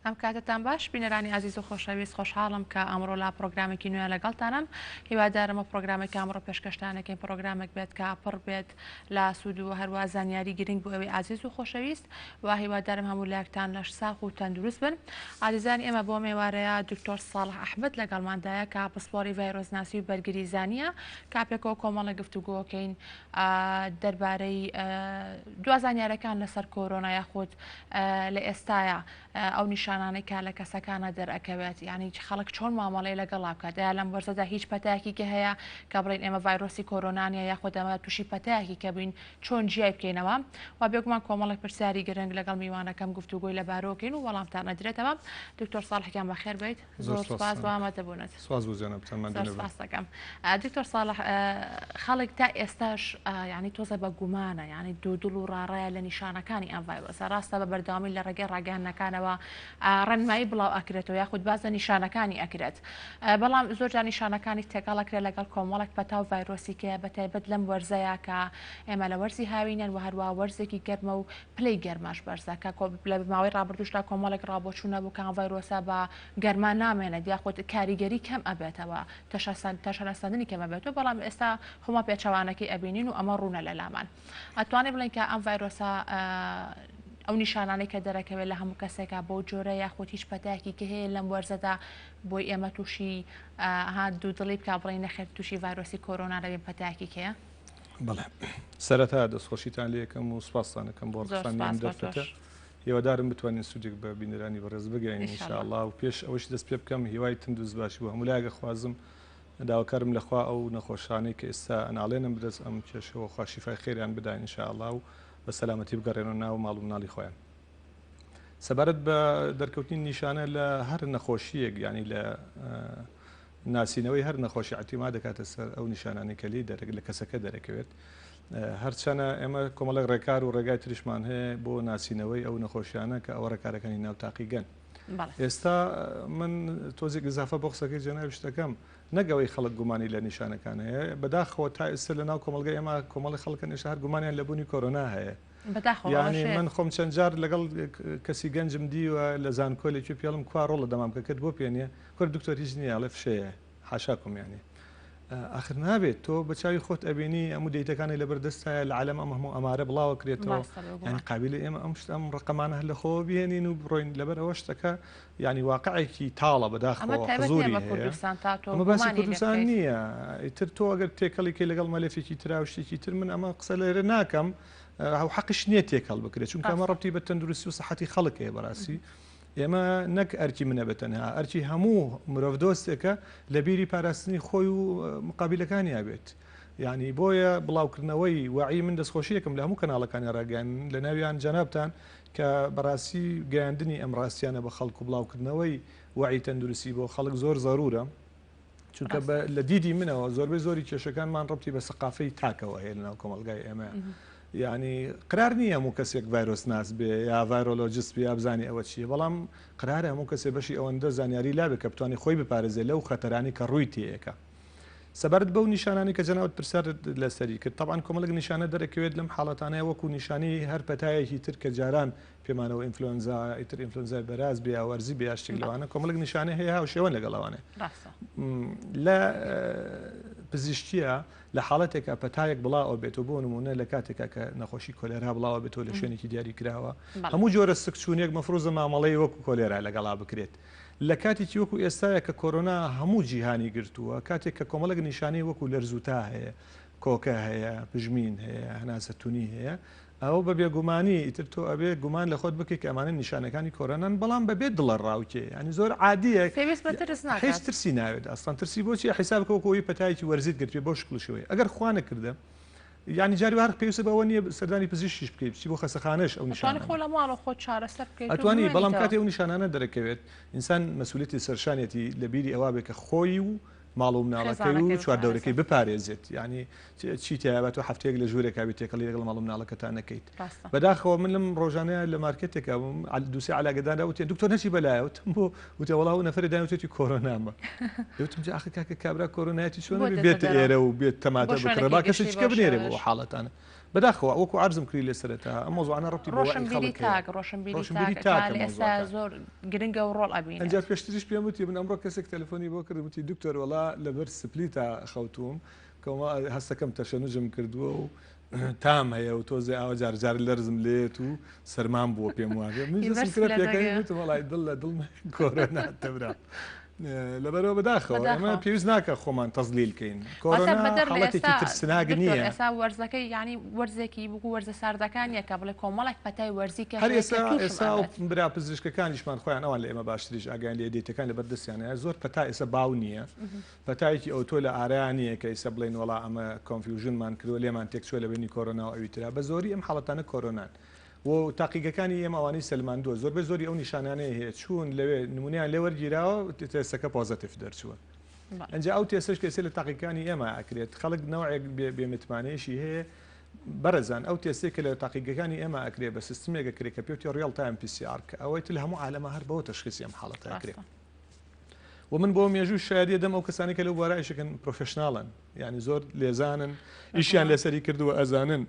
ئەم کاتەتان باش بینەرانی ئازیز و خۆشەویست، خۆشحاڵم کە ئەمڕۆ لە پڕۆگرامێکی نوێ لەگەڵتانم. هیوادارم ئەو پڕۆگرامەی کە ئەمڕۆ پێشکەشتانەکەین پڕۆگرامێک بێت کە پڕ بێت لە سوود و هەروە زانیاری گرنگ بۆ ئێوەی ئازیز و خۆشەویست و هیوادارم هەموو لایەکتان لەش ساغ و تەندروست بن. ئازیزانی ئێمە بۆ مێوارەیە دکتۆر ساڵح ئەحمەد لەگەڵماندایە کە پسپۆڕی ڤایرۆسناسی و بەرگری زانیە کە پێکەوە کۆمەڵە گفتوگۆکەین دەربارەی دوا زانیارەکان لەسەر کۆرۆنا یاخود لە ئێستایا ئەو نیشانانەی کە لە کەسەکانە دەرئەکەوێت یعنی خەڵک چۆن مامەڵەی لەگەڵا بکات ئایا لەم وەرزەدا هیچ پەتایەکی کە هەیە کە بڵێن ئێمە ڤایرۆسی کۆرۆنا نیە یاخود ئەمە تووشی پەتایەکی کە بووین چۆن جیای بکەینەوە و بێگومان کۆمەڵێک پرسیاری گرنگ لەگەڵ میوانەکەم گفتوگۆی لەبارۆکەین و وەڵامتان ئەدرێتەوە دکتۆر ساڵح گیان بەخێر بیت زۆر سپاس بۆ ئامادەبوونت. سپاس بۆ جەنابتان ماندوو نەبن. زۆر سپاس دەکەم. دکتۆر ساڵح خەڵک تا ئێستاش یعنی تۆزە بە گومانە یعنی دوودڵ و ڕاڕایە لە نیشانەکانی ئەم ڤایرۆسە ڕاستە بە بەردەوامی لە ڕێگەی ڕاگەیاندنەکانەوە ڕێنمایی بڵاو ئەکرێتەوە یاخود باز لە نیشانەکانی ئەکرێت بەڵام زۆر جار نیشانەکانی تێکەڵ ئەکرێت لەگەڵ کۆمەڵێک پەتا و ڤایرۆسی کە بە تایبەت لەم وەرزەیە کە ئێمە لە وەرزی هاوینەن و هەروە وەرزێکی گەرمە و پلەی گەرماش بەرزە کە لە ماوەی ڕابردووشدا کۆمەڵێک ڕابۆچوون هەبوو کە ئەم ڤایرۆسە بە گەرما نامێنێت یاخود کاریگەری کەم ئەبێتەوە تەشەنەسەندنی کەم ئەبێتەوە بەڵام ئێستا خۆمان پێچەوانەکەی ئەبینین و ئەمە ڕوونە لە لامان ئەتوانێت بڵێن کە ئەم ڤایرۆسە ئەو نیشانانەی کە دەرەکەوێت لە هەموو کەسێکا بەو جۆرە یاخود هیچ پەتایەکی کە هەیە لەم وەرزەدا بۆی ئێمە تووشی ها دوودڵی بکە بڵێن نەخێر تووشی ڤایرۆسی کۆرۆنا دەبین پەتایەکی کەیە؟ بەڵێ سەرەتا دەستخۆشیتان لێ ئەکەم و سوپاستان ئەکەم بۆ ڕەخساندنی ئەم دەرفەتە. هیوادارم بتوانین سوودێک بە بینەرانی بەڕێز بگەیەنین ان شاء اللە و پێش ئەوەش دەست پێ بکەم هیوای تەندروست باشی بۆ هەموو لایەک ئەخوازم. داواکارم لە خوا ئەو نەخۆشانەی کە ئێستا ئەناڵێنن بەدەست ئەم کێشەوە خوا شیفای خێریان بدا ان شاء اللە و بە سەلامەتی بگەڕێنەوە ناو ماڵ و مناڵی خۆیان. سەبارەت بە دەرکەوتنی نیشانە لە هەر نەخۆشییەک یانی لە ناسینەوەی هەر نەخۆشی ئیعتیماد دەکاتە سەر ئەو نیشانانەی کە لێی دەرەک لە کەسەکە دەرەکەوێت. هەرچەنە ئێمە کۆمەڵێک ڕێکار و ڕێگای تریشمان هەیە بۆ ناسینەوەی ئەو نەخۆشیانە کە ئەوە ڕێکارەکانی ناو تاقیگەن. ئێستا من تۆزێک ئیزافە بۆ قسەکەی جەنابیش دەکەم نەک ئەوەی خەڵک گومانی لە نیشانەکان هەیە بەداخەوە تا ئێستا لە ناو کۆمەڵگەی ئێمە کۆمەڵی خەڵکن ئێستا هەر گومانیان لە بوونی کۆرۆنا هەیە. یانی من خۆم چەند جار لەگەڵ کەسی گەنجم دیوە لە زانکۆ لە کوێ پێڵم کوا ڕۆڵە دەمامکەکەت بۆ پێ نییە کورە دکتۆر هیچ نییە ئەڵێ فشەیە حاشاکم یانی ئاخر نابێت تۆ بە چاوی خۆت ئەبینی ئەمو دەیتەکانی لەبەر دەستایە لە عالەم ئەم هەموو ئەمارە بڵاوە کرێتەوە یانی قابلی ئێمە ئەم شت ئەم ڕقەمانە هەر لە خۆوە بهێنین و بڕۆین لەبەر ئەوە شتەکە یانی واقعێکی تاڵە بەداخەوە حزوری هەیە ئەمە باسی کوردستان نییە ئیتر تۆ ئەگەر تێکەڵی کەی لەگەڵ مەلەفێکی ترا و شتێکی تر من ئەمە قسە لێرە ناکەم ئەو حەقیش نییە تێکەڵ بکرێت چونکە ئەمە ڕەبتی بە تەندروستی و سەحەتی خەڵک هەیە بەڕاستی ئێمە نەک ئەرکی منە بە تەنها ئەرکی هەموو مرۆڤ دۆستێکە لە بیری پاراستنی خۆی و مقابلەکانیا بێت یعنی بۆیە بڵاوکردنەوەی وعی من دەستخۆشیەکەم لە هەموو کەناڵەکانی ڕاگەیان لە ناویان جەنابتان کە بەڕاستی گەیاندنی ئەم ڕاستیانە بە خەڵک و بڵاوکردنەوەی وەعی تەندروستی بۆ خەڵک زۆر زەرورە چونکە لە دیدی منەوە زۆربەی زۆری کێشەکانمان ڕەبتی بە سەقافەی تاکەوە هەیە لەناو کۆمەڵگای ئێمە یعنی قرار نییە هەموو کەسێک ڤایرۆس ناس بێ یا ڤایرۆلۆجست بێ یا بزانێ ئەوە چییە بەڵام قرارە هەموو کەسێ بەشی ئەوەندە زانیاری لابێ کە بتوانێت خۆی بپارێزێ لەو خەتەرانی کە ڕووی تێیەکە. سەبارەت بەو نیشانانەی کە جەنابت پرسیارت لەسەری کرد، تەبعەن کۆمەڵێک نیشانە دەرەکەوێت لەم حاڵەتانەیە وەکو نیشانەی هەر پەتایەکی تر کە جاران پێمانەوە ئینفلۆنزا ئیتر ئینفلۆنزای بەراز بێ یا وەرزی بێ یا شتێک لەوانە کۆمەڵێک نیشانە هەیە هاوشێوەن لەگەڵ ئەوانە لە پزیشکیە لە حاڵەتێکا پەتایەک بڵاوە بێتەوە بۆ نمونە لە کاتێکا کە نەخۆشی کۆلێرا بڵاوە بێتەوە لە شوێنێکی دیاری کراوە هەموو جۆرە سکچوونێک مەفروزە مامەڵەی وەکو کۆلێرا لەگەڵا بکرێت لە کاتێکی وەکو ئێستایا کە کۆرۆنا هەموو جیهانی گرتووە، کاتێک کە کۆمەڵێک نیشانەی وەکو لەرز و تا هەیە، کۆکە هەیە، پژمین هەیە، هەناسە تونی هەیە، ئەوە بە بێگومانی ئیتر تۆ ئەبێ گومان لە خۆت بکەی کە ئەمانە نیشانەکانی کۆرۆنان، بەڵام بە بێ دڵەڕاوکێ، یانی زۆر عادییە، پێویست بە ترس ناکات. هیچ ترسی ناوێت ئەسڵەن، ترسی بۆ چییە؟ حیساب بکە وەکو ئەوەی پەتایەکی وەرزیت گرتبێ بەو شکڵ و شێوەیە، ئەگەر خوا نەکردە، یانی جاری وا هەر پێویستە بەوە نییە سەردانی پزیشکیش بکەیت بچی بۆ خەسەخانەش ئەو نیشانانە ئەتوانی خۆ لە ماڵەوە خۆت چارەسەر بکەیت و ئەتوانی بەڵام بمێنیتەوە. کاتێ ئەو نیشانانە دەرەکەوێت ئینسان مەسولیەتی سەرشانیەتی لە بیری ئەوە بێ کە خۆی و ماڵ و مناڵەکەی و خێزانەکەی چواردەورەکەی بپارێزێت. بپارێزێت یانی چی تیایە با تۆ هەفتەیەک لە ژوورێکا بی تێکەڵی لەگەڵ ماڵ و مناڵەکەتا نەکەیت. ڕاستە. بەداخەوە من لەم ڕۆژانەیا لە مارکێتێکا بووم دووسێ عەلاگەدانرا وتیان دکتۆر نەچی بەلایە وتم بۆ وتیان وەڵا ئەو نەفەرێ دایم وتێتی کۆرۆنامە وتم جا ئاخر کاکە کابرا کۆرۆنایەتی چۆن بۆ ئەبێ دێتە بێتە دەرەوە ئێرە و بێت بۆ تەماتە بکڕێ شوێنێکی با گشتی کەسێکی کە بەو بنێرێ بۆ شێوەیەش ئەو حاڵەتانە. بەداخەوە وەکو عەرزم کردی لە سەرەتا ئەم مەوزوعانە ڕەبتی بە وەعی ڕۆشنبیری خەڵک هەیە. تاک، ڕۆشنبیری ڕۆشنبیری تاک کە تاکە لە ئێستا مەوزوعەکان. زۆر گرنگە و ڕۆڵ ئەبینێت. ئەنجا پێشتریش پێم وتی من ئەمڕۆ کەسێک تەلەفۆنی بۆ کردم وتی دکتۆر وەڵا لەبەر سپلیتا خەوتووم کەوما هەستەکەم تەشەنوجم کردووە و تام هەیە و تۆزێ ئاوا جار جار لەرزم لێت و سەرمام بووە پێم وابێ منیش هی بەر دەستم کردە پێکەنین سپلێتەکەیە. وتم وەڵای دڵ لە دڵ کۆرۆنا تەبرا. لەبەرئەوە بەداخەوە ئێمە بەداخەوە. پێویست ناکا خۆمان تەزلیل کەین. واتە کۆرۆنا بەدەر لە حاڵەتێکی ئێستا ترسناک دکتۆر نییە. ئێستا وەرزەکەی یانی وەرزێکی وەکو وەرزە ساردەکان نییە کە بڵێ کۆمەڵێک پەتای وەرزی کەش هەر هەیە کە ئێستا تووشم ئێستا ئەو ئەبێت. برا پزیشکەکانیشمان خۆیان ئەوان لە ئێمە باشتریش ئاگایان لێیە دەیتەکان لەبەر دەستیان هەیە زۆر پەتا ئێستا باو نییە پەتایەکی ئەوتۆ لە ئارا نییە کە ئیستا بڵێین وەڵا ئەمە confusion مان کردووە لێمان تێکچووە لە بەینی کۆرۆنا و ئەوی ترا بە زۆری ئەم حاڵەتانە کۆرۆنان و تاقیگەکانی ئێمە ئەوانەی سەلماندووە زۆربەی زۆری ئەو نیشانانەی هەیە چوون لەوێ نمونەیان لێ وەرگیراوە تێستەکە positive دەرچووە ئەنجا ئەو تێستەش کە ئێستا لە تاقیگەکانی ئێمە ئەکرێت خەڵک نەوعێک بێ بێمتمانەیەشی هەیە بەڕێزان ئەو تێستەی کە لە تاقیگەکانی ئێمە ئەکرێ بە سیستمێک ئەکرێ کە پێوتێ real time PCR کە ئەوەی تر لە هەموو عالەما هەر بەوە تەشخیسی ئەم حاڵەتە ئەکرێ و من بۆ مێژوو شایەدی دەم ئەو کەسانی کە لەو بوارە ئیشەکەن professional ن یعنی زۆر لێزانن ئیشیان لەسەری کردووە ئەزانن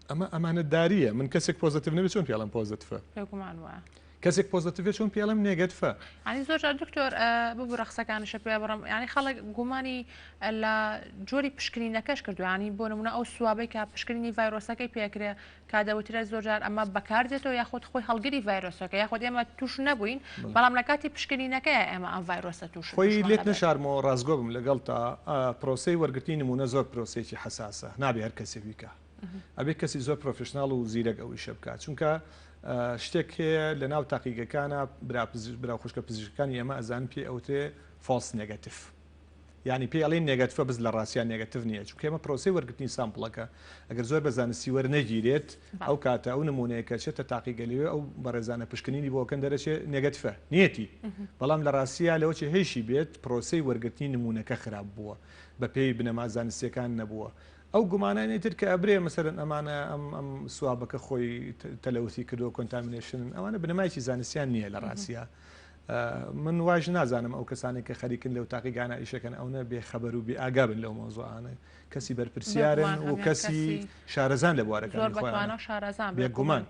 ئەمە ئەمانەتدارییە من کەسێک positive نەبێت چۆن پێڵم positive ە؟ بێگومان وایە. کەسێک positive ە چۆن پێڵم negative ە؟ یانی زۆر جار دکتۆر ببورە قسەکانیشە پێ بڕم یانی خەڵک گومانی لە جۆری پشکنینەکەش کردو ینی بۆ نمونە ئەو swab ەی کە پشکنینی ڤایرۆسەکەی پێکرێ کا دەوترێت زۆر جار ئەمە بەکاردێتەوە یاخود خۆی هەڵگری ڤایرۆسەکە یاخود ئێمە توش نەبووین بەڵام لە کاتی پشکنینەکەی ئێمە ئەم ڤایرۆسە توش خۆی لێت نەشارمەوە ڕاستگۆ بم لەگەڵ تا پرۆسەی وەرگرتنی نمونە زۆر پرۆسەیەکی حەساسە نابێ هەر کەسێک بیکا ئەبێ کەسی زۆر professional و زیرەک ئەو ئیشە بکات چونکە شتێک هەیە لە ناو تاقیگەکانە برا خوشکە پزیشکەکانی ئێمە ئەزان پێ ئەوترێ false negative یعنی پێی ئەڵێن negative ە بەس لە ڕاستیان negative نییە چونکە ئێمە پرۆسەی وەرگرتنی sample ەکە ئەگەر زۆر بە زانستی وەرنەگیرێت ئەو کاتە ئەو نمونەیە کە چێتە تاقیگە لەوێ ئەو بەڕێزانە پشکنینی بۆکەن دەرەچێ negative ە نیەتی بەڵام لە ڕاستیە لەوەچێ هەیشی بێت پرۆسەی وەرگرتنی نمونەکە خراپ بووە بەپێی بنەما زانستیەکان نەبووە ئەو گومانانەی تر کە ئەبرێ مەسەلەن ئەمانە ئەم ئەم swab ەکە خۆی تەلەوسی کردووە contamination ن ئەوانە بنەمایەکی زانستیان نییە لە ڕاستیا من وایش نازانم ئەو کەسانێک کە خەریکن لەو تاقیگانە ئیشەکەن ئەونە بێ خەبەر و بێ ئاگا بن لەو مەوزوعانە کەسی بەرپرسیارن و کەسی شارەزان لە بوارەکانی خۆیان شارەزان بێگومان.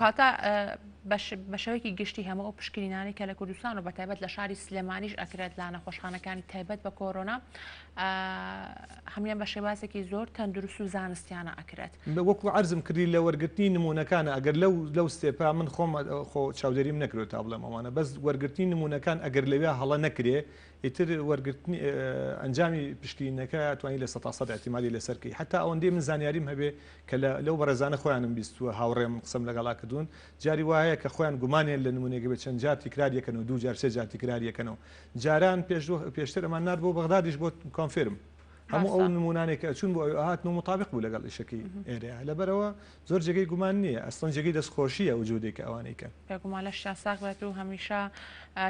کاتە بە شێوەیەکی گشتی هەموو ئەو پشکنینانەی کە لە کوردستان و بەتایبەت لە شاری سلێمانیش ئەکرێت لە نەخۆشخانەکانی تایبەت بە کۆرۆنا هەموویان بە شێوازێکی زۆر تەندروست و زانستیانە ئەکرێت. وەکو عەرزم کردی لە وەرگرتنی نموونەکانە ئەگەر لەو لەو step ە من خۆم خۆ چاودێریم نەکردوە تا بڵێم ئەوانە بەس وەرگرتنی نموونەکان ئەگەر لەوێ هەڵە نەکرێ ئیتر وەرگرتنی ئەنجامی پشکنینەکە توانی 100% ئیعتیمادی لەسەر کەی حتا ئەوەندەی من زانیاریم هەبێ کە لە لەو بەڕێزانە خۆیانم بیستووە هاوڕێم قسەم لەگەڵا کردوون جاری وا هەیە کە خۆیان گومانیان لە نموونەیەک بێ چەند جار تیکرار یەکەنەوە دوو جار سێ جار تیکرار یەکەنەوە جاران پێش پێشتر ئەمان نارد بۆ بەغدادیش بۆ confirm هەموو ئەو ڕاستە. نموونانەی کە ئەچوون بۆ ئەوێ ئەهاتن و موتابیق بوو لەگەڵ ئیشەکەی ئێرەیا لەبەرئەوە زۆر جێگەی گومان نییە ئەسڵەن جێگەی دەستخۆشییە ئەو جهودەی کە ئەوان ئەیکەن. بێگومان لەشیان ساغ بێت و هەمیشە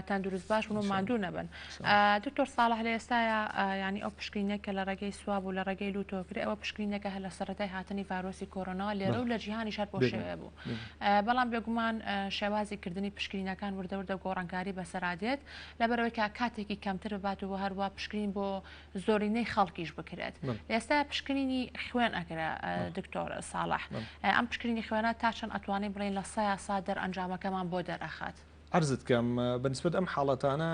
تەندروست باش بن و ان شاء الله. ماندوو نەبن. ان شاء الله. دکتۆر ساڵح لە ئێستایا یانی ئەو پشکنینە کە لە ڕێگەی swab و لە ڕێگەی لوتەوە کرێ ئەوە پشکنینەکە هەر لە سەرەتای هاتنی ڤایرۆسی کۆرۆناوە لێرە و بەڵێ لە جیهانیش هەر بەو بێگومان شێوەیە بوو بێگومان. بەڵام بێگومان شێوازی کردنی پشکنینەکان وردە وردە گۆڕانکاری بەسەرا دێت لەبەرئەوەی کە کاتێکی کەمتر ببات و هەروا پشکنین بۆ زۆرینەی خەڵکیش بکرێت. لە ئێستا پشکنینی خوێن ئەکرێ دکتۆر ساڵح ئەم پشکنینی خوێنە تا چەند ئەتوانین بڵێین لە سەیا سا دەرئەنجامەکەمان بۆ دەرئەخات؟ عەرزت کەم بە نسبەت ئەم حاڵەتانە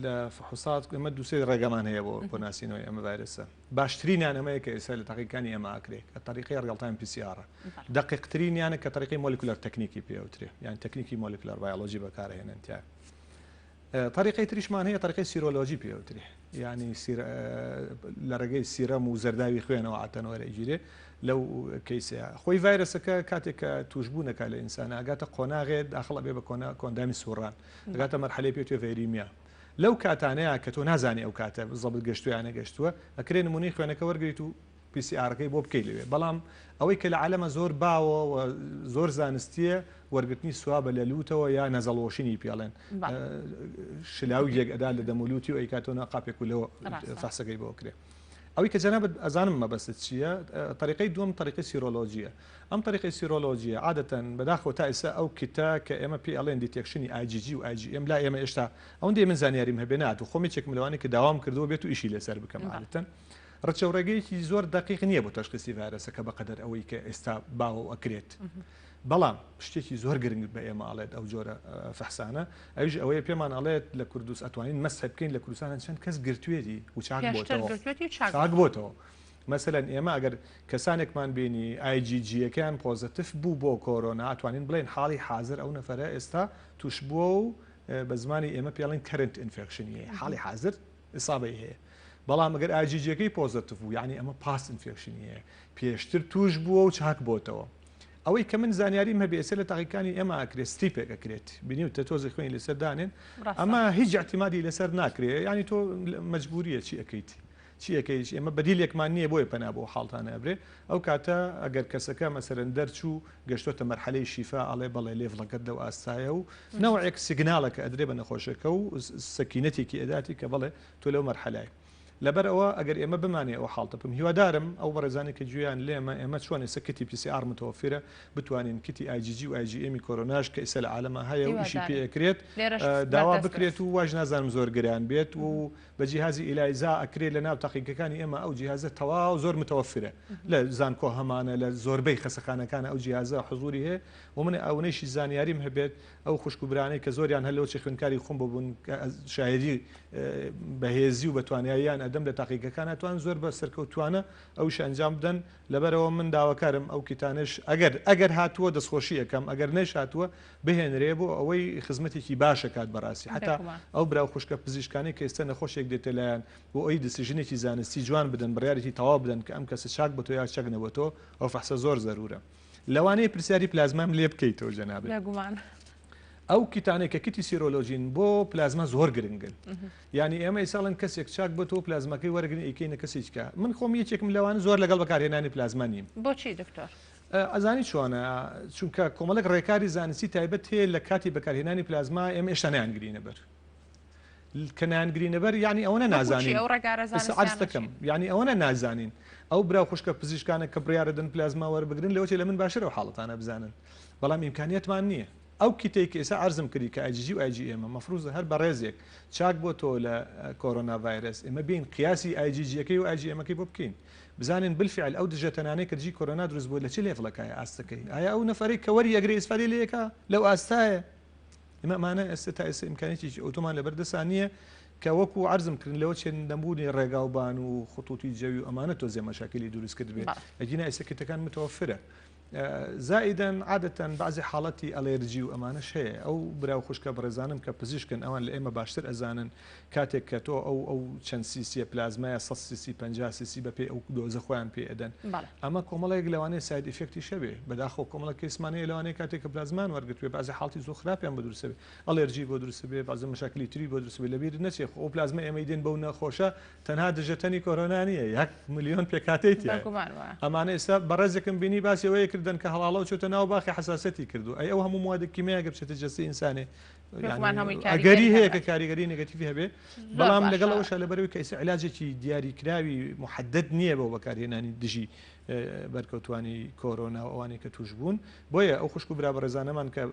لە فحوسات ئێمە دوو سێ ڕێگەمان هەیە بۆ بۆ ناسینەوەی ئەمە ڤایرەسە باشترینیان ئەمەیە کە ئێستا لە تاقیگەکانی ئێمە ئەکرێ کە تەریقەی real time PCR ە دەقیقترینیانە کە تەریقەی molecular تەکنیکی پێ ئەوترێ یان تەکنیکی molecular biology بەکارهێنن تیا تەریقەی تریشمان هەیە تەریقەی serology پێ ئەوترێ یانی لە ڕێگەی سیرەم و زەرداوی خوێنەوە عادەتەن وەرئەگیرێ لەو کەیسەیە خۆی ڤایرەسەکە کاتێک کە توشبوونەکە لە ئینسان ئەگاتە قۆناغێ داخڵ ئەبێ بە کۆئەندامی سوڕان ئەگاتە مەرحەلەی پێ توێ viremia لەو کاتانەیە کە تۆ نازانی ئەو کاتە زەبت گەشتووە یان نەگەشتووە ئەکرێ نمونەی خوێنەکە وەرگریت و PCR ەکەی بۆ بکەی لەوێ بەڵام ئەوەی کە لە عالەمە زۆر باوە و زۆر زانستیە وەرگرتنی swab ە لە لوتەوە یا nasal washing ی پێڵێن شلاوگێک ئەدا لە دەم و لوتی و ئەیکاتەوە ناو قاپێک و لەوە فەحسەکەی بۆ کرێ. ئەوەی کە جەنابت ئەزانم مەبەستت چییە تەریقەی دووەم تەریقەی serology یە ئەم تەریقەی serology یە عادەتەن بەداخەوە تا ئێستا ئەو kit ە کە ئێمە پێی ئەڵێن detection ی IgG و IgM لا ئێمە ئێشتا ئەوەندەی من زانیاریم هەبێ نەهاتوو خۆم یەکێکم لەوانەی کە داوام کردووە بێت و ئیشی لەسەر بکەم عادەتەن. ڕچە و ڕێگەیەکی زۆر دەقیق نییە بۆ تەشخیسی ڤایرەسەکە بەقەدەر ئەوەی کە ئێستا باوە و ئەکرێت. بەڵام شتێکی زۆر گرنگ بە ئێمە ئەڵێت ئەو جۆرە فەحسانە ئەویش ئەوەیە پێمان ئەڵێت لە کوردست ئەتوانین مەسح بکەین لە کوردستان چەند کەس گرتوێتی و چاک بۆتەوە چاک بۆتەوە. مەسەلەن ئێمە ئەگەر کەسانێکمان بینی IgG یەکەیان positive بوو بۆ کۆرۆنا ئەتوانین بڵێن حاڵی حازر ئەو نەفەرە ئێستا توش بووە و بە زمانی ئێمە پێڵین current infection ی هەیە حاڵی حازر ئیسابەی هەیە بەڵام ئەگەر IgG یەکەی positive بوو یعنی ئەمە past infection ی هەیە پێشتر توش بووە و چاک بۆتەوە. ئەوەی کە من زانیاریم هەبێ ئێستا لە تاقیکانی ئێمە ئەکرێت strip ێک ئەکرێت بینیوتە تۆزی خوێنی لەسەر دانێن ئەمە هیچ اعتمادی لەسەر ناکرێ یعنی تۆ مەجبوریە چی ئەکەیت چی ئەکەیش ئێمە بەدیلێکمان نییە بۆیە پەنا بۆ حاڵتانە ئەبرێ ئەو کاتە ئەگەر کەسەکە مەسەرەن دەرچوو گەشتۆتە مەرحەلەی شیفا ئەڵێ بەڵێ level ەکەت لەو ئاستایە و نەوعێک signal ەکە ئەدرێ بە نەخۆشەکە و سەکینەتێکی ئەداتی کە بەڵێ تۆ لەو مەرحەلای. لەبەر ئەوە ئەگەر ئێمە بمانەوێ ئەو حاڵتە بکەم هیوادارم ئەو بەڕێزانەی کە گوێیان لێمە ئێمە چۆن ئێستا kit ی PCR متوفرە بتوانین kit ی IgG و IgM ی کۆرۆناش کە ئێستا لە عالەما هەیە و ئیشی پێ ئەکرێت داوا بکرێت و واش نازانم زۆر گران بێت و بە جیهازی ELISA ئەکرێت لە ناو تاقیگەکانی ئێمە ئەو جیهازە تەواو زۆر متوفرە لە زانکۆ هەمانە لە زۆربەی خەسەخانەکانە ئەو جیهازە حزوری هەیە و من ئەونەیشی زانیاریم هەبێت ئەو خوشک و برانەی کە زۆریان هەر لەوەچی خوێندکاری خۆم ببوون شاهدی بەهێزی و بەتواناییان ئەدەم لە تاقیگەکان ئەتوان زۆر بە سەرکەوتوانە ئەوش ئەنجام بدەن لەبەرەوە من داواکارم ئەو kit انەش ئەگەر ئەگەر هاتووە دەستخۆشی ئەکەم ئەگەر نەش هاتووە بهێنرێ بۆ ئەوەی خزمەتێکی باشە کات بەڕاستی حتا ئەو برا و خوشکە پزیشکانەی کە ئێستا نەخۆشێک دێتە لایەن بۆ ئەوی decision ێکی زانستی جوان بدەن بڕیارێکی تەواو بدەن کە ئەم کەسە چاک بۆتەوە یا چاک نەبۆتەوە ئەو فەحسە زۆر زەرورە لەوانەیە پرسیاری پلازمام لێ بکەیتەوە جەنابت. بێگومان. ئەو kit انەی کە kit ی serology ن بۆ پلازما زۆر گرنگن یعنی ئێمە ئیساڵن کەسێک چاک بۆ تۆ پلازماکەی وەرگن ئیکەینە کەسێکە من خۆم یەکێکم لەوان زۆر لەگەڵ بەکارهێنانی پلازما نیم. بۆچی دکتۆر؟ ئەزانی چۆنە چونکە کۆمەڵێک ڕێکاری زانستی تایبەت هەیە لە کاتی بەکارهێنانی پلازما ئێمە ئێشتا نایانگرینە بەر کە نایانگرینە بەر یعنی ئەوەنە نازانین عەرز دەکەم یعنی ئەوەنە نازانین ئەو برا و خوشکە پزیشکانە کە بڕیارە دەن پلازما وەربگرن لەوەچێ لە من باشتر ئەو حاڵەتانە بزانن بەڵام ئیمکانیەتمان نییە ئەو kit ەی کە ئێستا عەرزم کردی کە IgG و IgM ە مەفروزە هەر بەڕێزێک چاک بۆ تۆ لە کۆرۆنا ڤایرەس ئێمە بین قیاسی IgG یەکەی و IgM ەکەی بۆ بکەین بزانین بالفعل ئەو دژەتەنانەی کە دژی کۆرۆنا دروست بووە لە چ level ەکایە ئاستەکەی ئایا ئەو نەفەرەی کە وەری ئەگرێ ئیسفادەی لێ ئەکا لەو ئاستایە ئێمە ئەمانە ئێستا تا ئێستا ئیمکانیەتێکی ئەوتۆمان لەبەر دەسا نییە کە وەکو عەرزم کردن لەوە چێن نەبوونی ڕێگاوبان و خطوطی جەوی و ئەمانە تۆزێ مەشاکلی دروست کرد بێت ئەگینا ئێستا kit ەکان متوفرە زائیدەن عادەتەن بەعزی حاڵەتی ئەلێرجی و ئەمانەش هەیە ئەو برا و خوشکە بەڕێزانم کە پزیشکن ئەوان لە ئێمە باشتر ئەزانن کاتێک کە تۆ ئەو ئەو چەند سیسیە پلازمایە 100 سیسی 50 سیسی بەپێی ئەو dose ە خۆیان پێ ئەدەن ئەمە کۆمەڵێک لەوانەیە side effect یش هەبێ بەداخەوە کۆمەڵێک case مان هەیە لەوانەیە کاتێک کە پلازمان وەرگرتبێ بەعزی حاڵەتی زۆر خراپیان بۆ دروست بێ ئەلێرجی بۆ دروست بێ بەعزی مەشاکلی تری بۆ دروست بێ لەبیرت نەچێ خۆ ئەو پلازما ئێمەی دێن بەو نەخۆشە تەنها دژەتەنی کۆرۆنا نییە یەک ملیۆن پێکهاتەی تیایە بێگومان وایە. ئەمانە ئێستا بەڕێزێکم بینی باسی ئەوەیە کردن کە هەڵاڵەوە چۆتە ناو باخی حەساسەتی کردو ئەی ئەو هەموو مواد کیمیایە گەر بچێتە جەستەی ئینسانێ بێگومان هەمووی ئەگەری کاریگەری هەیە کە هەبێت. کاریگەری negative ی هەبێ زۆر بەڵام لەگەڵ باشە. ئەوەشا لەبەرئەوەی کە ئێستا عیلاجێکی دیاریکراوی محدد نییە بۆ بەکارهێنانی دژی بەرکەوتوانی کۆرۆنا و ئەوانەی کە توش بوون بۆیە ئەو خوشک و برا بەڕێزانەمان کە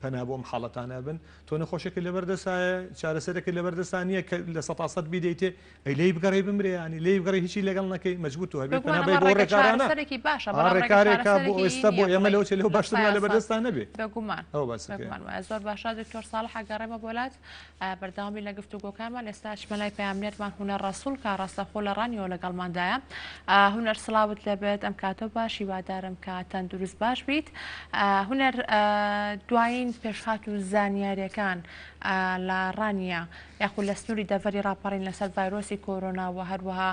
پەنا بۆ ئەم حاڵەتانە بن تۆ نەخۆشێکت لەبەر دەسایە چارەسەرێکت لەبەر دەسا نییە کە لە سەتا سەد بیدەیتێ ئەی لێی بگەڕێی بمرێ ینی لێی بگەڕێی هیچی لەگەڵ نەکەی مەجبور تۆ هەبێ پەنا بێگومان بەی ئەمە بۆ ڕێگە ڕێکارانە چارەسەرێکی باشە ئا بەڵام ڕێگە ڕێکارێکە بۆ چارەسەرێکی ئێستا بۆ نییە ئێمە بڵێی لەوە چێ لەو لە باشترمان لەبەر سەد دەستا نەبێ بێگومان ئەوە باسەکەیە. بێگومان وایە زۆر باشە دکتۆر ساڵح ئەگەڕێمە بۆ لات بەردەوام بین لە گفتوگۆکانمان، ئێستا ئەچمە لای پەیامنێرمان هونەر ڕەسوڵ کە ڕاستەوخۆ لە ڕانیەوە لەگەڵماندایە. هونەر سڵاوت لێبێت، ئەم کاتە باش، هیوادارم کە تەندروست باش بیت. هونەر دوایین پێشهات و زانیاریەکان لە ڕانیە یاخود لە سنووری دەڤەری ڕاپەڕین لەسەر ڤایرۆسی کۆرۆنا و هەروەها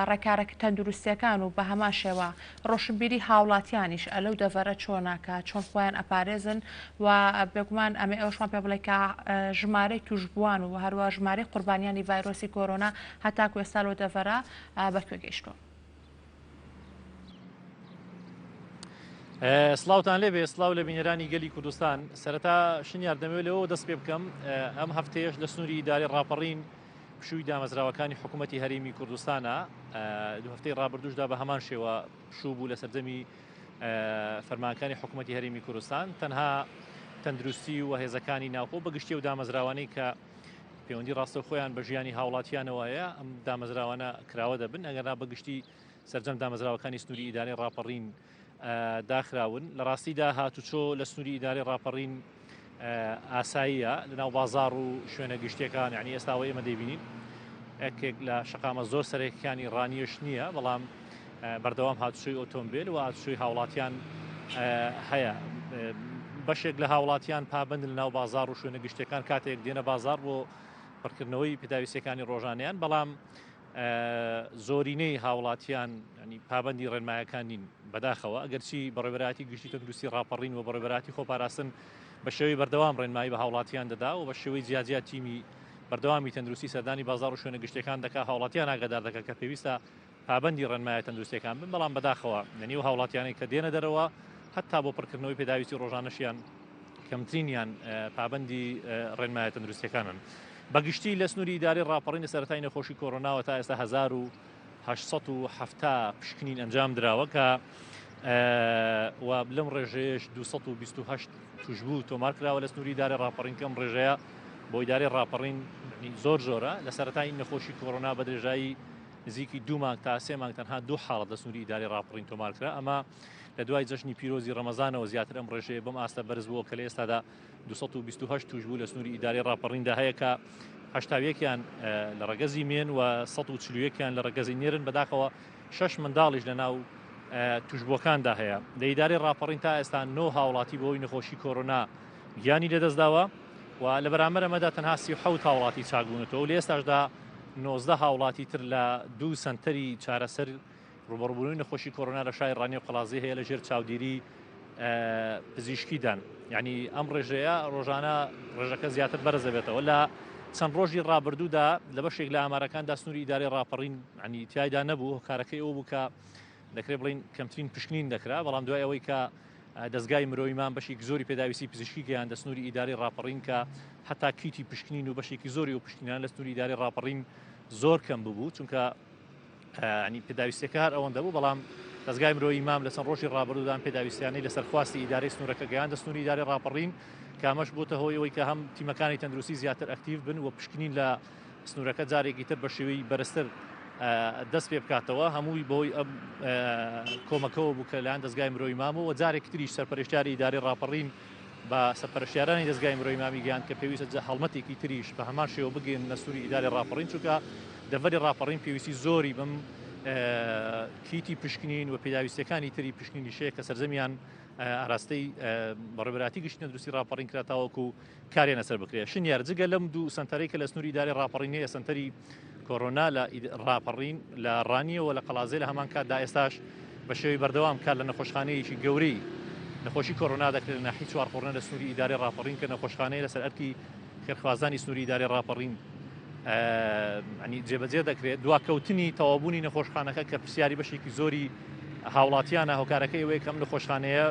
ڕێکارە تەندروستیەکان و بە هەمان شێوە ڕۆشنبیری هاوڵاتیانیش لەو دەڤەرە چۆنە کە چۆن خۆیان ئەپارێزن و بێگومان ئەمێ ئەوەشمان پێ بڵێ کە ژمارەی توشبووان و هەروە ژمارەی قوربانیانی ڤایرۆسی کۆرۆنا هەتاکو ئێستا لەو دەڤەرە بە کوێ گەیشتووە؟ سڵاوتان لێبێ سڵاو لە بینەرانی گەلی کوردستان سەرەتا شنیار دەمەوێت لەوە دەست پێ بکەم ئەم هەفتەیەش لە سنووری ئیداری ڕاپەڕین پشووی دامەزراوەکانی حکوومەتی هەرێمی کوردستانە دوو هەفتەی ڕابردووشدا بە هەمان شێوە پشوو بوو لە سەرجەمی فەرمانەکانی حکوومەتی هەرێمی کوردستان تەنها تەندروستی و هێزەکانی ناوخۆ بەگشتی و دامەزراوانەی کە پەیوەندی ڕاستەوخۆیان بە ژیانی هاوڵاتیانەوە هەیە ئەم دامەزراوانە کراوە دەبن، ئەگەرنا بە گشتی سەرجەم دامەزراوەکانی سنووری ئیدارەی ڕاپەڕین داخراون. لە ڕاستیدا هاتوچۆ لە سنووری ئیدارەی ڕاپەڕین ئاساییە لەناو بازاڕ و شوێنە گشتیەکان، یعنی ئێستا ئەوەی ئێمە دەیبینین یەکێک لە شەقامە زۆر سەرەکیەکانی ڕانیەش نییە، بەڵام بەردەوام هاتوچۆی ئۆتۆمبیل و هاتوچۆی هاوڵاتیان هەیە. بەشێک لە هاوڵاتیان پابەندن لەناو بازاڕ و شوێنە گشتیەکان کاتێک دێنە بازاڕ بۆ پڕکردنەوەی پێداویستیەکانی ڕۆژانەیان، بەڵام زۆرینەی هاوڵاتیان پابەندی ڕێنمایەکان نین بەداخەوە، ئەگەرچی بەڕێوەبەرایەتی گشتی تەندروستی ڕاپەڕین و بەڕێوەبەرایەتی خۆپاراستن بە شێوەی بەردەوام ڕێنمایی بە هاوڵاتیان دەدا و بە شێوەی جیاجیا تیمی بەردەوامی تەندروستی سەردانی بازاڕ و شوێنە گشتیەکان دەکا، هاوڵاتیان ئاگادار دەکا کە پێویستە پابەندی ڕێنمایە تەندروستیەکان بن، بەڵام بەداخەوە لەنێو هاوڵاتیانەی کە دێنە دەرەوە هەتا بۆ پڕکردنەوەی پێداویستی ڕۆژانەشیان کەمترینیان پابەندی ڕێنمایە تەندروستیەکانن. بەگشتی لە سنووری ئیدارەی ڕاپەڕین لە سەرەتای نەخۆشی کۆرۆناوە تا ئێستا 1870 پشکنین ئەنجام دراوە کە و لەم ڕێژەیەش 228 توشبوو تۆمار کراوە لە سنووری ئیدارەی ڕاپەڕین کەم ڕێژەیە بۆ ئیدارەی ڕاپەڕین زۆر زۆرە لە سەرەتای نەخۆشی کۆرۆنا بە درێژایی نزیکی دوو مانگ تا سێ مانگ تەنها دوو حاڵەت لە سنووری ئیدارەی ڕاپەڕین تۆمار کرا ئەمە لە دوای جەژنی پیرۆزی ڕەمەزانەوە زیاتر ئەم ڕێژەیە بەم ئاستە بەرز بووە کە لە ئێستادا 228 تووشبوو لە سنووری ئیدارەی ڕاپەڕیندا هەیە کە 81 یان لە ڕەگەزی مێن و 141 یان لە ڕەگەزی نێرن. بەداخەوە شەش منداڵیش لە ناو تووشبووەکاندا هەیە. لە ئیدارەی ڕاپەڕین تا ئێستا نۆ هاوڵاتی بەهۆی نەخۆشی کۆرۆنا گیانی لەدەستداوە و لە بەرامبەر ئەمەدا تەنها 37 هاوڵاتی چاکبوونەتەوە و لە ئێستاشدا 19 هاوڵاتی تر لە دوو سەنتەری چارەسەر ڕووبەڕووبوونەوەی نەخۆشی کۆرۆنا لە شاری ڕانیە و قەڵادزێ هەیە لە ژێر چاودێری پزیشکیدان. یعنی ئەم ڕێژەیە ڕۆژانە ڕێژەکە زیاتر بەرز دەبێتەوە. لە چەند ڕۆژی ڕابردوودا لە بەشێک لە ئامارەکاندا سنووری ئیدارەی ڕاپەڕین ینی تیایدا نەبوو، هۆکارەکەی ئەوە بوو کە دەکرێت بڵین کەمترین پشکنین دەکرا، بەڵام دوای ئەوەی کە دەستگای مرۆیمان بەشێکی زۆری پێداویستی پزیشکی گەیاندە سنووری ئیدارەی ڕاپەڕین کە هەتا کیتی پشکنین و بەشێکی زۆری و پشکنینان لە سنووری ئیدارەی ڕاپەڕین زۆر کەم ببوو، چونکە ینی پێداویستیەکە هەر ئەوەندە بوو، بەڵام دەستگای مرۆیی مام لە چەند ڕۆژی ڕابردوودا ئەم پێداویستیانەی لەسەر خواستی ئیدارەی سنوورەکە گەیاندە سنووری ئیدارەی ڕاپەڕین کە ئەمەش بۆتە هۆی ئەوەی کە هەم تیمەکانی تەندروستی زیاتر ئەکتیڤ بن و پشکنین لە سنوورەکە جارێکی تر بە شێوەی بەرزتر دەست پێ بکاتەوە. هەمووی بەهۆی ئەم کۆمەکەوە بوو کە لەلایەن دەستگای مرۆیی مامەوە جارێکی تریش سەرپەرشتیاری ئیدارەی ڕاپەڕین بە سەرپەرشتیارانی دەزگای مرۆیی مامی گەیاند کە پێویستە هەڵمەتێکی تریش بە هەمان شێوە بگەیەننە سنووری ئیدارەی ڕاپەڕین، چونکە دەڤەری ڕاپەڕین پێویستی زۆری بەم کیتی پشکنین و پێداویستیەکانی تری پشکنینیش هەیە کە سەرجەمیان ئاراستەی بەڕێوەبەرایەتی گشتی تەندروستی ڕاپەڕین کرا تاوەکو کاریان لەسەر بکرێت. شنیار جگە لەم دوو سەنتەرەی کە لە سنووری ئیدارەی ڕاپەڕین هەیە، سەنتەری کۆرۆنا لە ڕاپەڕین لە ڕانیەوە لە قەڵادزێ لە هەمان کاتدا ئێستاش بە شێوەی بەردەوام کار لە نەخۆشخانەیەکی گەورەی نەخۆشی کۆرۆنا دەکرێت لە ناحیەی چوارقوڕنە لە سنووری ئیدارەی ڕاپەڕین کە نەخۆشخانەیە لەسەر ئەرکی خێرخوازانی سنووری ئیدارەی ڕاپەڕین ینی جێبەجێ دەکرێت. دواکەوتنی تەواوبوونی نەخۆشخانەکە کە پرسیاری بەشێکی زۆری هاوڵاتیانە هۆکارەکەی ئەوەیە کە ئەم نەخۆشخانەیە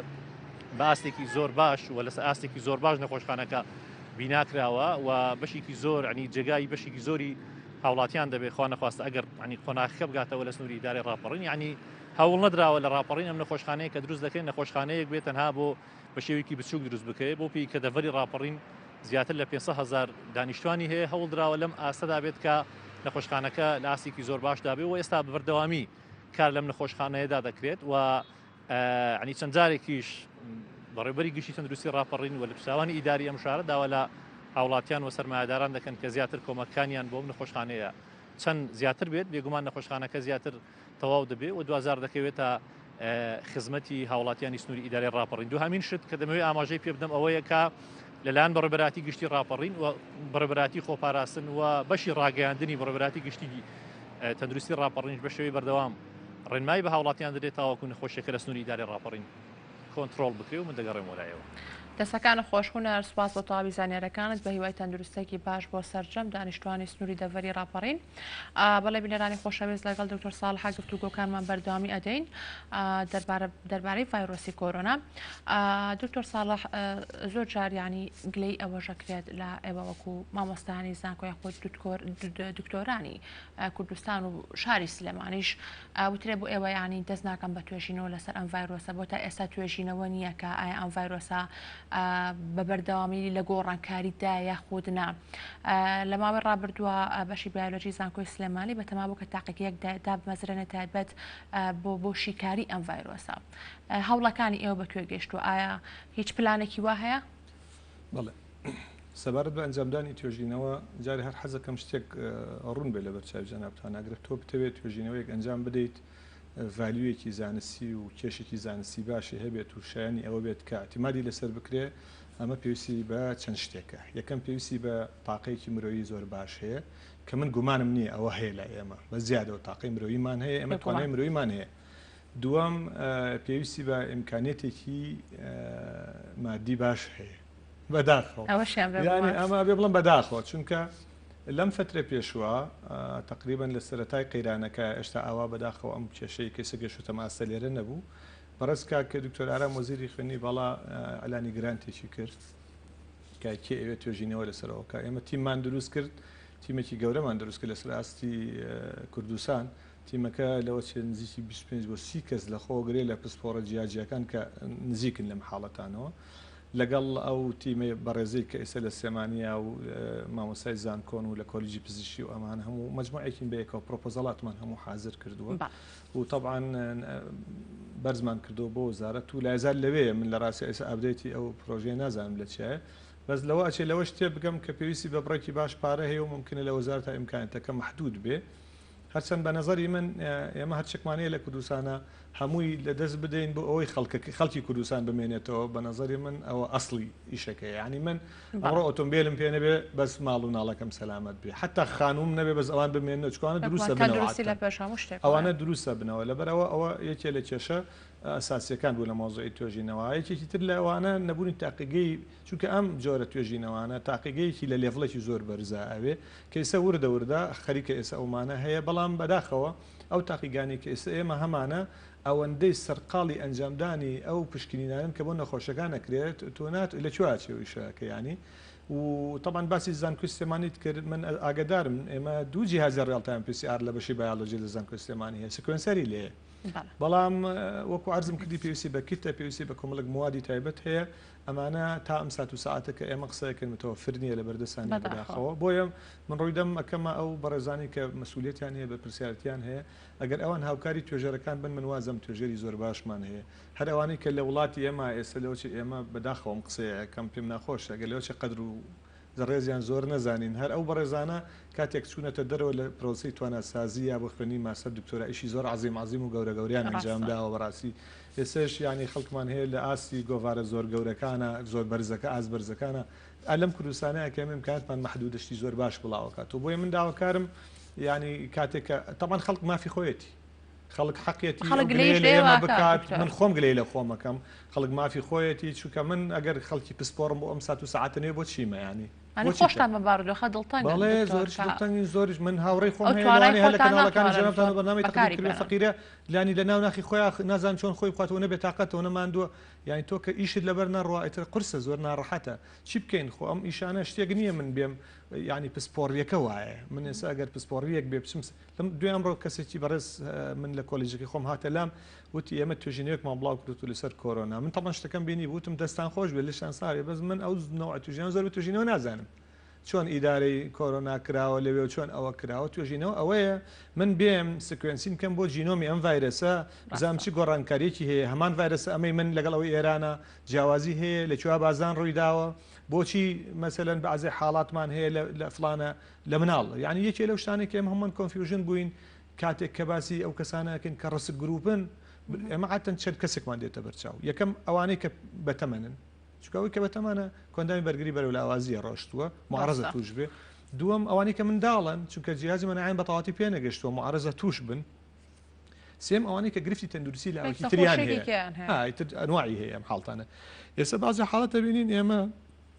بە ئاستێکی زۆر باش و لەسەر ئاستێکی زۆر باش نەخۆشخانەکە بیناکراوە و بەشێکی زۆر ینی جێگای بەشێکی زۆری هاوڵاتیان دەبێت خوا نەخواستە ئەگەر ینی قۆناغەکە بگاتەوە لە سنووری ئیدارەی ڕاپەڕین ینی هەوڵ نەدراوە لە ڕاپەڕین ئەم نەخۆشخانەیە کە دروست دەکرێت نەخۆشخانەیەک بێت تەنها بۆ بە شێوەیەکی بچووک دروست بکرێت بۆ پێی کە دەڤەری ڕاپەڕین زیاتر لە 500 هەزار دانیشتوانی هەیە هەوڵدراوە لەم ئاستەدا بێت کە نەخۆشخانەکە لە ئاستێکی زۆر باشدا بێ و ئێستا بە بەردەوامی کار لەم نەخۆشخانەیەدا دەکرێت و ینی چەند جارێکیش بەڕێوبەری گشتی تەندروستی ڕاپەڕین و لپساوانی ئیداری ئەم شارە داوا لە هاوڵاتیان و سەرمایەداران دەکەن کە زیاتر کۆمەکانیان بۆ ئەم نەخۆشخانەیە چەند زیاتر بێت بێگومان نەخۆشخانەکە زیاتر تەواو دەبێت و دوازار دەکەوێتە خزمەتی هاوڵاتیانی سنووری ئیدارەی ڕاپەڕین. دووهەمین شت کە دەمەوێت ئاماژەی پێ بدەم ئەوەیە کە لەلایەن بەڕێوەبەرایەتی گشتی ڕاپەڕین و بەڕێوەبەرایەتی خۆپاراستن و بەشی ڕاگەیاندنی بەڕێوەبەرایەتی گشتی تەندروستی ڕاپەڕینش بە شێوەی بەردەوام ڕێنمایی بە هاوڵاتیان دەدرێت تاوەکو نەخۆشیەکە لە سنووری ئیدارەی ڕاپەڕین کۆنترۆڵ بکرێت و من دەگەڕێمەوە لای ئێوە. دەستەکانت خۆش هونەر، سوپاس بۆ تەواوی زانیارەکانت، بەهیوای تەندروستیەکی باش بۆ سەرجەم دانیشتوانی سنوری دەڤەری ڕاپەڕین. بەڵێ بینەرانی خۆشەویست لەگەڵ دکتۆر ساڵحە گفتوگۆکانمان بەردەوامی ئەدەین دەربارەی ڤایرۆسی کۆرۆنا. دکتۆر ساڵح زۆر جار ینی گلەی ئەوەشەکرێت لە ئێوە وەکو مامۆستانی زانکۆ یاخود دکتۆرانی کوردستان و شاری سلێمانیش وترێ بۆ ئێوە یانی دەست ناکەم بە توێژینەوە لەسەر ئەم ڤایرۆسە بۆ تا ئێستا توێژینەوە نییە کە ئایا ئەم ڤایرۆسە بە بەردەوامی لە گۆڕانکاریدا یاخود نا. لە ماوەی ڕابردووە بەشی بایۆلۆجی زانکۆی سلێمانی بەتەما بوو کە تاقیگەیەک دابمەزرێنێت تایبەت بۆ بۆ شیکاری ئەم ڤایرۆسە. هەوڵەکانی ئێوە بە کوێ گەیشتووە؟ ئایا هیچ پلانێکی وا هەیە؟ بەڵێ. سەبارەت بە ئەنجامدانی توێژینەوە، جارێ هەر حەزەکەم شتێک ڕوون بێت لەبەر چاوی جەنابتان. ئەگەر تۆ بتەوێت توێژینەوەیەک ئەنجام بدەیت، value یەکی زانستی و کێشێکی زانستی باشی هەبێت و شایەنی ئەوە بێت کە ئیعتیمادی لەسەر بکرێ، ئەمە پێویستی بە چەند شتێکە. یەکەم پێویستی بە تاقەیەکی مرۆیی زۆر باش هەیە کە من گومانم نییە ئەوە هەیە لای ئێمە، بە زیادەوە تاقەی مرۆییمان هەیە، ئێمە توانای مرۆییمان هەیە. دووەم پێویستی بە ئیمکانیەتێکی مادی باش هەیە. بەداخەوە یانی ئەمە ئەبێ بڵێم بەداخەوە چونکە لەم فترە پێشوە تقریبا لە سەرەتای قەیرانەکە ئێشتا ئاوا بەداخەوە ئەم کێشەی کەسە گەشتە ئاستە لێرە نەبوو بەڕێز کاک دکتۆر ئارام وەزیری خوێندنی باڵا ئەلانی grant ێکی کرد کە کێ ئەوێ توێژینەوە لەسەرەوە کە ئێمە تیممان دروست کرد تیمێکی گەورەمان دروست کرد لەسەر ئاستی کوردستان تیمەکە لەوە چێ نزیکی 25 بۆ 30 کەس لە خۆگرێ لە پسپۆڕە جیاجیاکان کە نزیکن لەم حاڵەتانەوە لەگەڵ ئەو تیمەی بەڕێزەی کە ئێستا لە سلێمانییە و مامۆستای زانکۆن و لە کۆلیجی پزیشکی و ئەمان هەموو مەجموعێکین بەیەکەوە پرۆپۆزەڵاتمان هەموو حازر کردووە و تەبعەن بەرزمان کردووە بۆ وەزارەت و لایزار لەوێیە من لە ڕاستی ئێستا update ی ئەو پرۆژەیە نازانم لە چیایە بەس لەوە ئەچێ لەوەش تێبگەم کە پێویستی بە بڕێکی باش پارە هەیە و ممکنە لە وەزارەتا ئیمکانەتەکە مەحدود بێ هەرچەند بە نەزەری من ئێمە هەرچێکمان هەیە لە کوردستانا هەمووی لە دەست بدەین بۆ ئەوەی خەڵکەکە خەڵکی کوردستان بمێنێتەوە بە نەزەری من ئەوە ئەسڵی ئیشەکەیە یانی من ئەمڕۆ ئۆتۆمبیلم پێ نەبێ بەس ماڵ و ناڵەکەم سەلامەت بێ حتا خانووم نەبێ بەس ئەوان بمێنەوە چونکە ئەوانە دروستە بنەوە ئەوانە دروستە بنەوە لەبەرئەوە ئەوە یەکێ لە کێشە ئەساسیەکان بوو لە مەوزوعی توێژینەوە یەکێکی تر لەوانە نەبوونی تاقیگەی چونکە ئەم جۆرە توێژینەوانە تاقیگەیەکی لە level ێکی زۆر بەرزا ئەوێ کە ئێستا وردە وردە خەریکە ئێستا ئەومانە هەیە بەڵام بەداخەوە ئەو تاقیگانەی کە ئێستا ئێمە هەمانە ئەوەندەی سەرقاڵی ئەنجامدانی ئەو پشکنینانەن کە بۆ نەخۆشەکان ئەکرێت تۆ نات لە کوێ ئەچێ ئەو ئیشەکە یانی و تەبعەن باسی زانکۆی سلێمانیت کرد من ئاگادارم ئێمە دوو جیهازی real time PCR لە بەشی بایۆلۆجی لە زانکۆی سلێمانی هەیە sequencer ی لێیە بەڵام وەکو عەرزم کردی پێویستی بە kit ە پێویستی بە کۆمەڵێک موادی تایبەت هەیە ئەمانە تا ئەم سات و سەعاتە کە ئێمە قسە ئەکەین متوفر نییە لە بەردەستان نییە بەداخەوە بۆیە من ڕووی دەم ئەکەمە ئەو بەڕێزانی کە مەسئولیەتیان هەیە بەرپرسیارەتیان هەیە ئەگەر ئەوان هاوکاری توێژەرەکان بن من وازم توێژەری زۆر باشمان هەیە هەر ئەوانەی کە لە وڵاتی ئێمە ئێستا لەوەچی ئێمە بەداخەوە ئەم قسەیە ئەکەم پێم ناخۆشە ئەگەر لەوەچی قەدر و ڕێزیان زۆر نەزانین هەر ئەو بەڕێزانە کاتێک چوونەتە دەرەوە لە پرۆسەی تواناسازی یا بۆ خوێندنی ماستەر دکتۆرا ئیشی زۆر عەزیم عەزیم و گەورە گەورەیان ئەنجام داوە بەڕاستی ئێستەش یانی خەڵکمان هەیە لە ئاستی گۆڤارە زۆر گەورەکانە زۆر بەرزەکە ئاست بەرزەکانە ئا لەم کوردستانەیە کە ئێمە ئیمکاناتمان مەحدودە شتی زۆر باش بڵاوەکاتەوە بۆیە من داواکارم یانی کاتێک کە تەبعەن خەڵک مافی خۆیەتی خەڵک حەقیەتی خەڵک ئەو گلەیە گلەییش لە لە ئێمە ئێوە ئەکا بکات دکتۆر. من خۆم گلەیی لە خۆم ئەکەم خەڵک مافی خۆیەتی چونکە من ئەگەر خەڵکی پسپۆڕم بۆ ئەم سات و سەعاتە نوێ بۆ چیمە یانی یانی بۆ چی خۆشتان بکەم بە بارودۆخە دڵتەنگن بەڵێ دکتۆر زۆریش کە دڵتەنگین زۆریش من هاوڕێی خۆم ئەو هەیە توانای لەوانەیە هەر لە خۆتان کەناڵەکانی ناتوانن جەنابتان زۆر و بەرنامەی تەقدیم بەکاری کردووە بێنن. فەقیرە لانی لە ناو ناخی خۆیا نازانم چۆن خۆی بخواتەوە نە بێتاقەتەوە نە ماندووە یانی تۆ کە ئیشت لەبەر نەڕوا ئیتر قورسە زۆر ناڕەحەتە چی بکەین خۆ ئەم ئیشانە شتێک نییە من بێم یانی پسپۆڕیەکە وایە من ئێستا ئەگەر پسپۆڕیەک بێ بچم دوێ ئەمڕۆ کەسێکی بەڕێز من لە کۆلیژەکەی خۆم هاتە لام وتی ئێمە توێژینەوەیەکمان بڵاو کردووە لەسەر کۆرۆنا من تەبعەن شتەکەم بینی وتم دەستان خۆش بێت لەشتان ساغ بێت بەس من ئەو نەوعە توێژینەوە زۆر بە توێژینەوە نازانم چۆن ئیدارەی کۆرۆنا کراوە لەوێ و چۆن ئەوە کراوە توێژینەوە ئەوەیە من بێم sequencing کەم بۆ جینۆمی ئەم ڤایرەسە بزانم چ گۆڕانکاریەکی هەیە هەمان ڤایرەسە ئەمەی من لەگەڵ ئەوەی ئێرانە جیاوازی هەیە لە کوێ بازان ڕوویداوە بۆچی مەسەلەن بەعزێ حاڵاتمان هەیە لە فڵانە لە مناڵ یانی یەکێ لەو شتانەی کە ئێمە هەموومان confusion بووین کاتێک کە باسی ئەو کەسانە ئەکەین کە risk group ن ئێمە عادەتەن چەند کەسێکمان دێتە بەرچاو یەکەم ئەوانەی کە بەتەمەنن چونکە ئەوەی کە بەتەمەنە کۆئەندامی بەرگری بەرەو لاوازیە ڕۆشتووە معرەزە توش بێ دووەم ئەوانەی کە منداڵن چونکە جیهازی مەناعیان بە تەواوەتی پێ نەگەشتووە معرەزە توش بن سێم ئەوانەی کە گرفتی تەندروستی لاوەکی تریان هەیە ئیتر ئەنواعی هەیە ئەم حاڵتانە ئێستا بازی حاڵەت دەبینین ئێمە.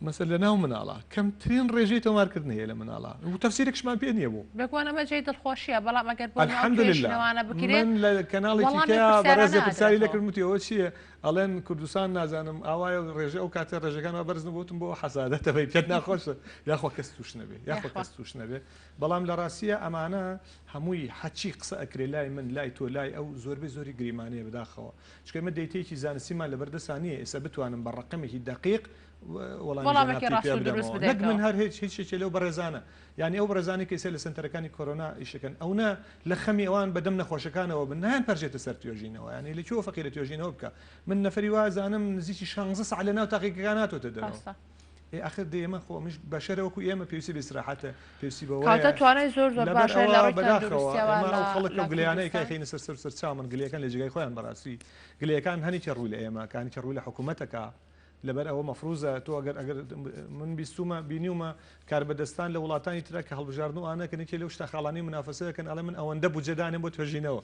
مەسەل لە ناو مناڵا کەمترین ڕێژەی تۆمارکردن هەیە لە مناڵا و تەفسیرێکشمان پێ نییە بۆ. بێگومان ئەمە جێی دڵخۆشییە، بەڵام ئەگەر بۆ ناو الحمدللە توێژینەوانە بکرێت من لە کەناڵێکی وەڵامی کەیا پرسیارانە بەڕێزێ پرسیاری ئادرێتەوە. لێکردم وتی ئەوە چییە ئەڵێن کوردستان نازانم ئاوایە و ڕێژە ئەو کاتە ڕێژەکان وا بەرز نەبوو وتم بۆ حەسادەتە بەی پێت ناخۆشە یاخوا کەس تووش نەبێ یاخوا یاخوا. کەس تووش نەبێ بەڵام لە ڕاستییا ئەمانە هەمووی هەرچی قسە ئەکرێ لای من لای تۆ لای ئەو زۆربەی زۆری گریمانەیە بەداخەوە چونکە ئێمە دەیتەیەکی زانستیمان لەبەر دەسا نییە ئێستا بتوانم بە ڕەقەمێکی دەقیق وەڵامی وەڵامێکی جەنابتی ڕاست پێ و دروست بدەمەوە نەک من بدەیتەوە. هەر هیچ هیچ یەکێ لەو بەڕێزانە یانی ئەو بەڕێزانەی کە ئێستا لە سەنتەرەکانی کۆرۆنا ئیشەکەن ئەونە لە خەمی ئەوان بەدەم نەخۆشەکانەوە بن نایان پەرژێتە سەر توێژینەوە یانی لە کوێوە فەقیرە توێژینەوە بکا من نەفەری وا ئەزانم نزیکی شانزە سەعات لە ناو تاقیگەکان هاتۆتە دەرەوە ڕاستە. ئێ ئاخر دەی ئێمە خۆ ئەمش بەشەرە وەکو ئێمە پێویستی بە ئیسراحەتە پێویستی بەوەیە کەواتە توانای زۆر زۆر لەبەر باش هەیە لە ئەوە ڕووی بەداخەوە تەندروستیەوە ئێمە لە ئەو خەڵکە لە و گلەیانەی کە کوردستان. ئەخەینە سەر سەر سەر چاومان گلەیەکان لە جێگای خۆیان بەڕاستی گلەیەکان هەنێکی ڕووی لە ئێمە کە هەنێکی ڕووی لە حکوومەتەکە لەبەر ئەوە مەفروزە تۆ ئەگەر ئەگەر من بیستومە بینیومە کاربەدەستان لە وڵاتانی ترا کە هەڵبژاردن و ئانەکەن یەکێ لەو شتە خاڵانەی منافەسە دەکەن ئەڵێ من ئەوەندە بودجە دانێم بۆ توێژینەوە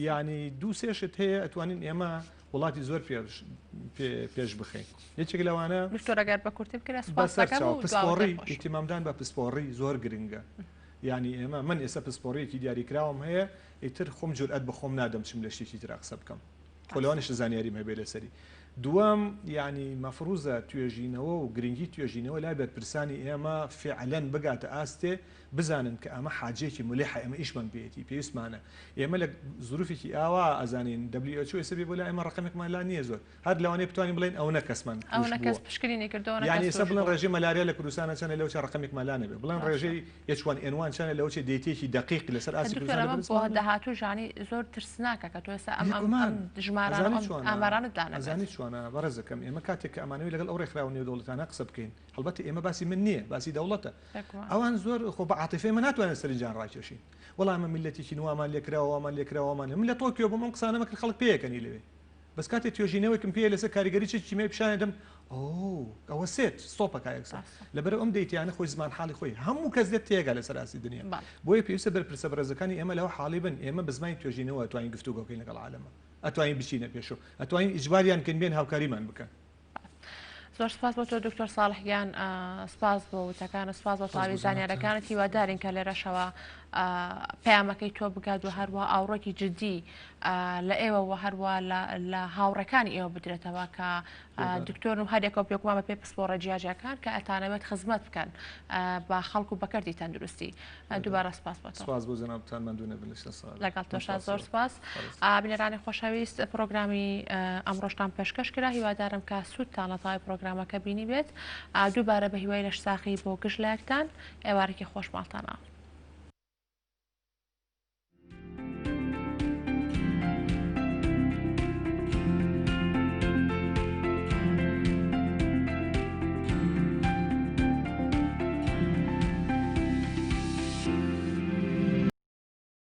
یانی دوو سێ شت هەیە ئەتوانین ئێمە وڵاتی زۆر پێش پێش بخەین یەکێک لەوانە دکتۆر ئەگەر بە کورتی بکرێت سوپاس دەکەم بەسەرچاو و دواوە پسپۆڕی دەخۆش. ئیهتیمامدان بە پسپۆڕی زۆر گرنگە یانی ئێمە من ئێستا پسپۆڕیەکی دیاریکراوم هەیە ئیتر خۆم جورئەت بە خۆم نادەم چم لە شتێکی ترا قسە بکەم خۆ لەوانەشە زانیاریم هەبێ لەسەری. دووەم، یانی مەفروزە توێژینەوە و گرنگی توێژینەوە لای بەرپرسانی ئێمە فیعلەن بگاتە ئاستێ بزانن کە ئەمە حاجەیەکی ملحە ئێمە ئیشمان پێیەتی پێویستمانە. ئێمە لە زروفێکی ئاوا ئەزانین WHO ئێستا بێ بۆ لای ئێمە ڕەقەمێکمان لا نییە زۆر هەر لەوانەیە بتوانین بڵێین ئەونە کەسمان تووش ئەونە کەس بووە. پشکنینی کردووە ئەونە یانی کەس ئێستا تووش بڵێن بووە. ڕێژەی مەلاریا لە کوردستانا چەنە لەوچە ڕەقەمێکمان لا نەبێ. بڵێن ڕاستە. ڕێژەی H1N1 چەنە لەوچە دەیتەیەکی دەقیق لەسەر کە ئاستی دکتۆر کوردستان ئەمە لەبەر بۆ دەستمان داهاتووش یانی زۆر ترسناکە کە تۆ ئێستا ئەم ئەم بێگومان ئەم ژمارانە و ئەزانی ئەم چۆنە ئامارانەت لا نەبێت. ئەزانی چۆنە بەڕێزەکەم ئێمە کاتێک کە ئەمانەوێ لەگەڵ ئەو ڕێکخراوە نێودەوڵەتانە قسە بکەین هەڵبەتە ئێمە باسی من نییە باسی دەوڵەتە بێگومان. ئەوان زۆر خۆ بە عاتیفە ئێمە ناتوانین سەرنجیان ڕاکێشین وەڵا ئێمە میللەتێکین وامان لێکراوە وامان لێکراوە وامان لێ من لە تۆکیۆ بووم ئەم قسانەمە کرد خەڵک پێیەکەنی لەوێ بەس کاتێ توێژینەوەیکم پێیە لەسەر کاریگەری چەکی کیمیایی پیشانی دەم ئۆو ئەوە سێت ستۆپەکە یەکسەر ڕاستە. لەبەرئەو ئەم دەیتیانە خۆی زمان حاڵی خۆی هەموو کەس لێت تێگا لەسەر ئاستی دنیا بەڵێ. بۆیە پێویستە بەرپرسە بەڕێزەکانی ئێمە لەوە حاڵی بن ئێمە بە زمانی توێژینەوە ئەتوانین گفتوگۆ بکەین لەگەڵ عالەمە ئەتوانین بچینە پێشەوە ئەتوانین ئیجباریان کەین بێن هاوکاریمان بکەن. زۆر سپاس بۆ تۆ دکتۆر ساڵح گیان سپاس بۆ وتەکانت سپاس بۆ تەواوی زانیارەکانت هیوادارین کە لێرەشەوە پەیامەکەی تۆ بگات و هەروە ئاوڕێکی جدی لە ئێوە و هەروە لە هاوڕەکانی ئێوە بدرێتەوە کە دکتۆرن و هەرێکەوە پێکمان بە پێ پسپۆڕە جیاجیاکان کە ئەتانەوێت خزمەت بکەن بە خەڵک و بەکردی تەندروستی دووبارە سپاس بۆ تۆ. سپاس بۆ جەنابتان ماندوو نەبن لە شتە ساغ. لەگەڵ تۆشا زۆر سپاس. بینەرانی خۆشەویست پرۆگرامی ئەمڕۆشتان پێشکەش کرا هیوادارم کە سوودتان لە تەواوی پرۆگرامەکە بینی بێت دووبارە بە هیوای لەشساغی بۆ گشت لایەکتان ئێوارێکی خۆش ماڵتان ئاوا.